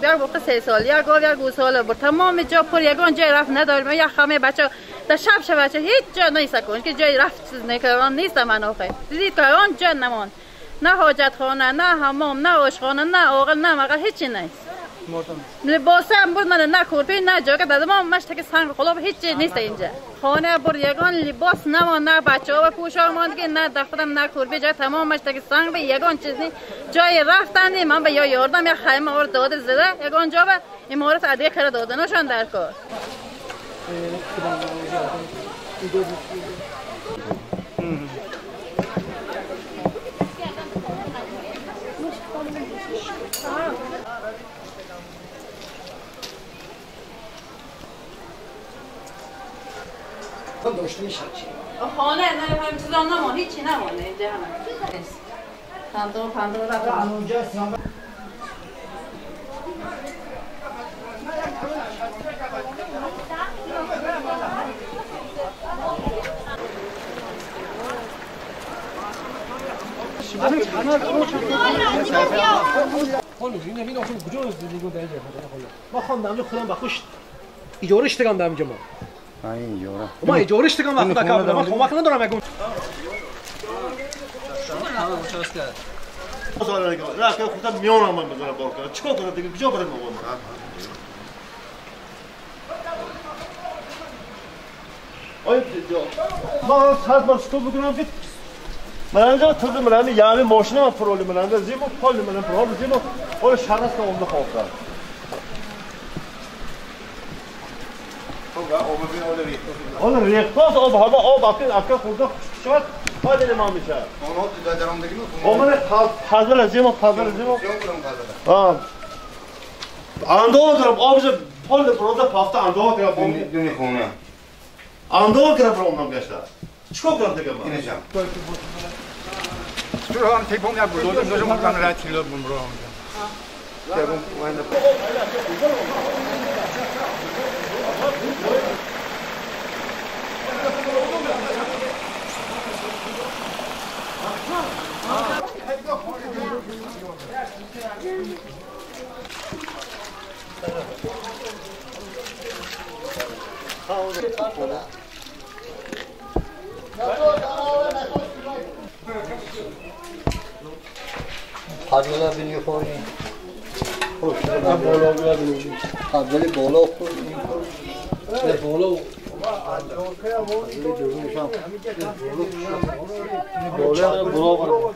بیار بوقع 3 سال یک گاو یک گوساله بر تمام جا پر یگان جای رفت نداریم. یک خمه بچه در شب شب بچه هیچ جا نیست کن که جای رفت نکردن نیست. من آخه دیدید که آن جا نمان، نه حاجت خانه، نه حمام، نه آشخانه، نه آقل، نه مقل، هیچی نیست. لباس هم بود نه نه کورپی نه جاکت دادم مش تک سنگ خلاب هیچ نیست اینجا. خانه بر یگان لباس نمان، نه بچه‌ها و پوشاک ماند که نه دفترم نه کورپی جای تمام مش تک سنگ به یگان چیز نیست. جای رفتن نی من به یا یاردم یا خیمه آور داده زده یگان جا به امارت عدیه کرده داده نشان در کار. خانه نه هم چیزا نمان، هیچی نمانه اینجا همه. پندو پندو رفتم. ما خواندم خودم بخوش اجاره اشتگام دارم اینجا ما. ما اجاره اشتگام وقت نکردم. ما کمک ندارم اگه. نه که خودم میانم من بزنم بار کنم. چیکار کنم دیگه؟ کجا برم من؟ آیا ما صد بار استوب بکنم که من اینجا تازه من یعنی ماشین من پرولی من اینجا زیمو پول من پرول زیمو اون شرط که اون خوابم. اون ریختاس آب هوا آب اکل خورده شد فایده ما میشه. اون من پازل زیمو پازل زیمو. آه. اندو کرم آب ز پول پرول پافته اندو کرم. دونی خونه. اندو کرم پرول گشته. چیکار کنم دیگه من؟ اینجا. چرا هم تیپون یا بود؟ دو دو من را تیلو بمرو. پدولا بینی خوریم. بالا بینی. پدولی بالا خوریم. بالا. بالا بالا.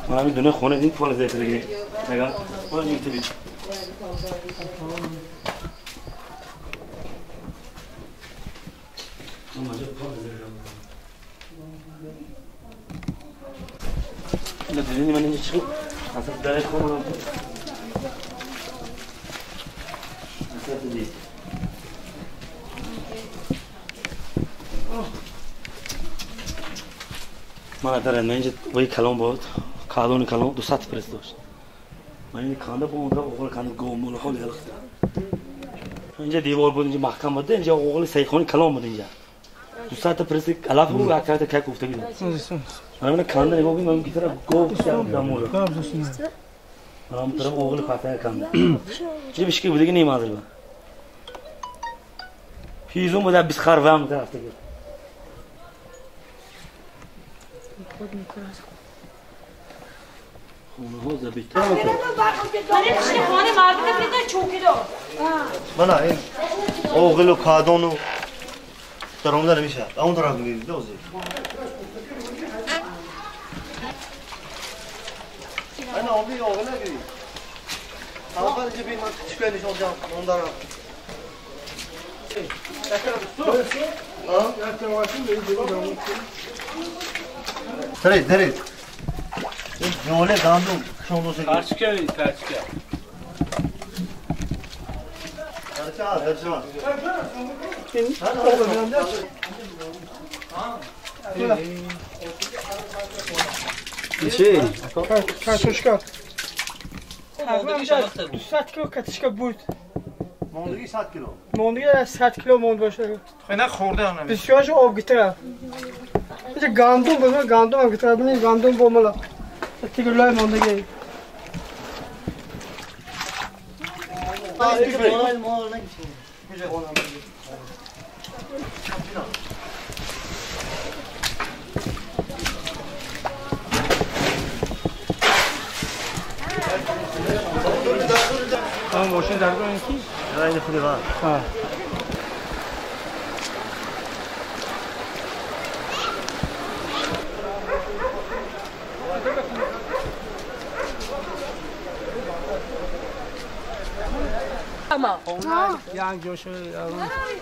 من همین دونه خونه این پول زیت دیگه. نگاه. اون میتونی. نه دیدی من اینجا چی؟ اصلا در خونه اصلا دیدی. من در اینجا وی کلام بود. کالون کلام دو ساعت پرس داشت. من این کانده بودم اون اول کانده گومول خالی هلخت. اینجا دیوار بود اینجا محکم بود اینجا اول سیخونی کلام بود اینجا. دو ساعت پرس علاف بود اکثر تا کک گفته بود. من کانده نگاه من کی طرف گو دمور. من طرف اول فاتح کانده. چه بشکی بود دیگه نیمازل بود. هیزم بود 20 خروام طرف دیگه. من این اوغل و کادونو در اون نمیشه. اون طرف می‌دید دوزی. من آبی اوغل نگیری. اول جبی من چیکار نشون دادم اون طرف. درید درید. جوله گاندو شوندو سه. کارچکه کارچکه. هرچه چی؟ کارچکه. تقریبا 200 کیلو کتشکا بود. ماندگی 100 کیلو. ماندگی 100 کیلو ماند باشه. خیلی خورده هم. بسیارش آب گرفت. اینجا گندم بود، گندم هم گرفت. ببین گندم با مالا. تیگه لای ماندگی. آن ماشین در کنی کی؟ این خودی وار.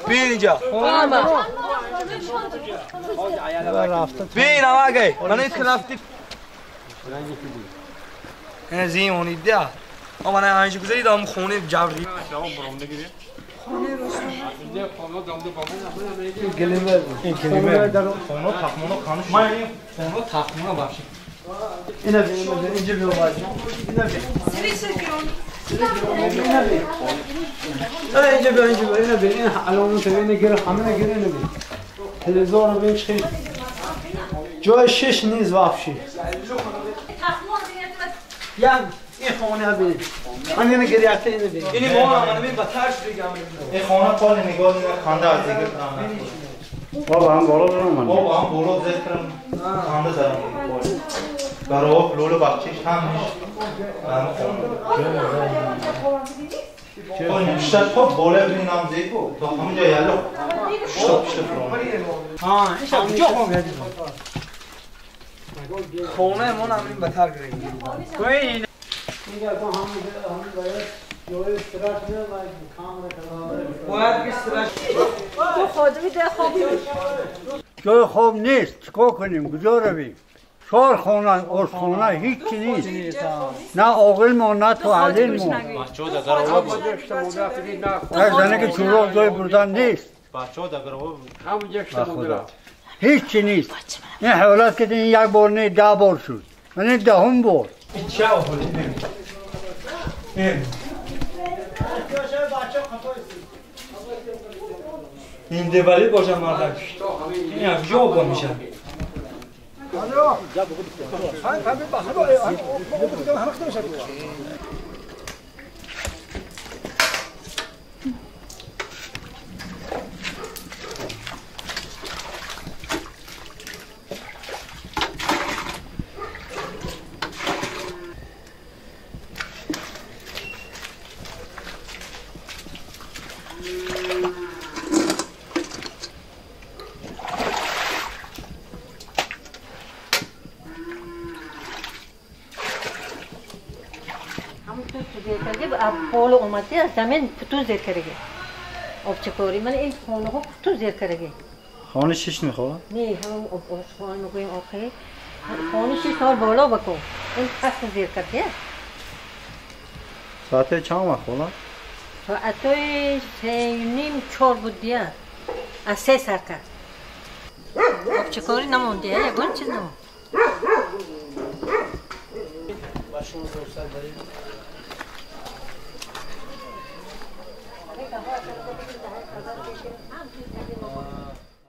بین اینجا. بین آقای. من این خلافتی. این زین اونی ده. اما من اینجا گذاری دام خونه جبری. این کلمه خونه تخمونه خانش. من خونه تخمونه باشه. اینه بین اینجا بیا باشه. اینه بین. اینجا بیا اینجا بیا اینه بین این الان تو اینه گیر همه گیر اینه بین. تلویزیون رو بین چی؟ جای شش نیز وافشی. یعنی این خونه ببین. من اینو گریته اینو ببین. اینی ما من ببین بترش دیگه. این خونه پال نگاه نگاه خنده از دیگه بابا هم بالا دارم من. بابا هم بالا ذکرم خنده دارم. برای لولو بچه‌ش هم نیست. من خونه. خب بیشتر خب بالا ببین هم زیبو تا همونجا یلو. شتاب شتاب ها این شب جو خونه. خونه ما نمی‌ریم بتر گرفتیم. کوی جای خواب نیست، چیکار کنیم؟ کجا رویم؟ چهار خانه، آشخانه هیچی نیست. نه عاقل ما نه تو علیل ما. هر زنه که چوراغ جای بردن نیست. هیچی نیست. این حالت که این یک بار نه 10 بار شد. من این 10 بار. این دیوالی باشه مردک. این از جا با میشه. بالا اومده از زمین پتو زیر کرده. آبچکاری من این خانه ها پتو زیر کرده. خانه شش میخواد؟ نه همون خانه میگویم آخه خانه 6 سال بالا بکن. این پس زیر کرده. ساعت چند وقت خونه؟ ساعت 3:30 4 بود دیگه. از 3 سر کرد. آبچکاری نمونده یگان چیز نموند.